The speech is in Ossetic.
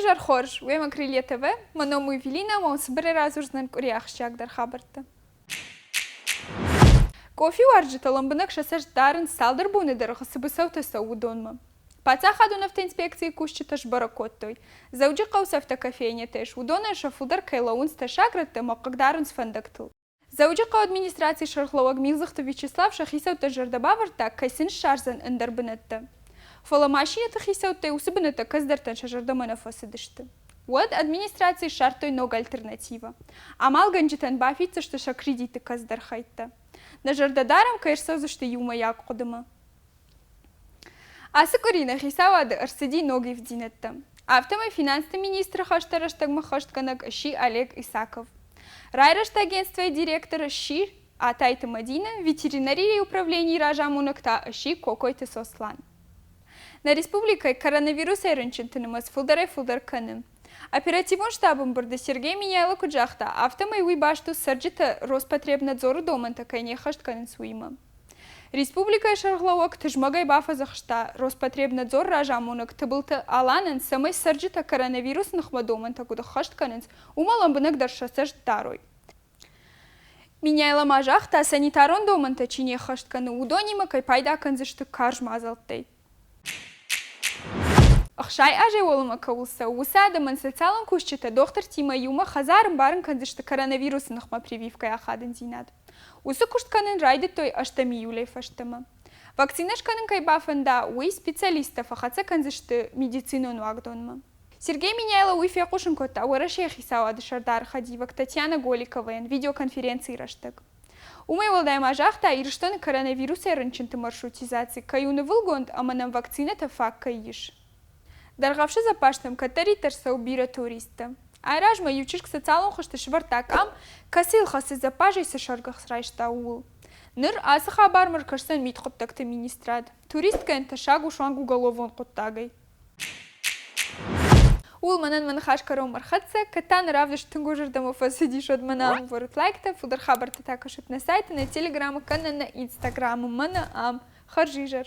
Уизӕр хорз, уемӕ Крылья ТВ, мӕ ном у Эвелина ӕмӕ уын цыбырӕй радзурдзынӕн къуырийы ахсджиагдӕр хабӕрттӕ. Къофиуарзджытӕ лӕмбынӕг сӕ цӕст дарынц, цалдӕр боны дӕргъы цы быцӕутӕ цӕуы, уыдонмӕ. Паддзахадон автоинспекцийы кусджытӕ сбӕрӕг кодтой, Дзӕуджыхъӕуы цы автокофейнятӕ ис, уыдонӕн сӕ фылдӕр кӕй лӕууынц тӕссаг рӕтты ӕмӕ хъыгдарынц фӕндӕгтыл. Дзӕуджыхъӕуы администрацийы сӕргълӕууӕг Милдзыхты Вячеслав сӕ хицӕуттӕн зӕрдӕ бавӕрдта, кӕй сын ссардзӕн ӕндӕр бынӕттӕ. Фӕлӕ машинӕты хицӕуттӕй уыцы бынӕттӕ кӕцыдӕртӕн сӕ зӕрдӕмӕ нӕ фӕцыдысты. Уӕд администрацийы ссардтой ног альтернативӕ. Амалгӕнджытӕн бафиддзысты сӕ кредитты кӕцыдӕр хӕйттӕ. Нӕ зӕрдӕ дарӕм, кӕй ӕрцӕудзысты иумӕйаг хъуыдымӕ. Ацы къуыри нӕ хицауады ӕрцыди ног ивддзинӕдтӕ. Афтӕмӕй финансты министры хӕстӕ рӕстӕгмӕ ххӕстгӕнӕг сси Олег Исаков. Райрӕзты агентствойы директор сси Атайты Мадинӕ, ветеринарийы управленийы разамонӕг та сси Кокойты Сослан. Нӕ республикӕйы коронавирусӕй рынчынты нымӕц фылдӕрӕй-фылдӕр кӕны. Оперативон штабы ӕмбырды Сергей Меняйло куыд загъта, афтӕмӕй уый баст у цӕрджытӕ Роспотребнадзоры домӕнтӕ кӕй не ххӕст кӕнынц, уыимӕ. Республикӕйы сӕргълӕууӕг тызмӕгӕй бафӕдзӕхста Роспотребнадзор разамонӕг Тыбылты Аланӕн, цӕмӕй цӕрджытӕ коронавирусы ныхмӕ домӕнтӕ куыд ӕххӕст кӕнынц, уымӕ лӕмбынӕгдӕр сӕ цӕст дарой. Меняйло ма загъта, санитарон домӕнтӕ чи не ххӕст кӕны, уыдонимӕ кӕй пайда кӕндзысты карз мадзӕлттӕй. 60 азӕй уӕлӕмӕ кӕуыл цӕуы, уыцы адӕмӕн социалон кусджытӕ дохтыртимӕ иумӕ хӕдзар ӕмбарын кӕндзысты коронавирусы ныхмӕ прививкӕйы ахадындзинад. Уыцы куыст кӕнын райдыдтой ӕстӕм июлӕй фӕстӕмӕ. Вакцинӕ скӕнын кӕй бафӕнда, уый специалисттӕ фӕхӕццӕ кӕндзысты медицинон уагдонмӕ. Сергей Меняйло уый фехъусын кодта Уӕрӕсейы хицауады сӕрдары хӕдивӕг Татьяна Голиковайӕн видеоконференцийы рӕстӕг. Уымӕй уӕлдай ма загъта, Ирыстоны коронавирусӕй рынчынты маршрутизаци кӕй у нывылгонд ӕмӕ нӕм вакцинӕтӕ фаг кӕй ис. Дӕргъӕвсы дзаппазтӕм кӕддӕриддӕр цӕуы бирӕ туристтӕ. Айразмӕ иу чызг социалон хызты сӕвӕрдта къам, кӕцыйыл хӕцы дзаппазӕй цы сӕргӕхц райста, ууыл. Ныр ацы хабармӕ ӕркӕсдзӕн мидхъуыддӕгты министрад. Туристкӕйӕн тӕссаг у суанг уголовон хъуыддагӕй. Ууыл мӕнӕн мӕ ныхас кӕронмӕ ӕрхӕццӕ, кӕд та нӕ равдыст тынг уӕ зӕрдӕмӕ фӕцыдис, уӕд мӕнӕ ам ӕвӕрут лайктӕ, фылдӕр хабӕрттӕ та кӕсут нӕ сайты, нӕ телеграмы кӕнӕ нӕ инстаграмы. Мӕнӕ ам. Хӕрзизӕр!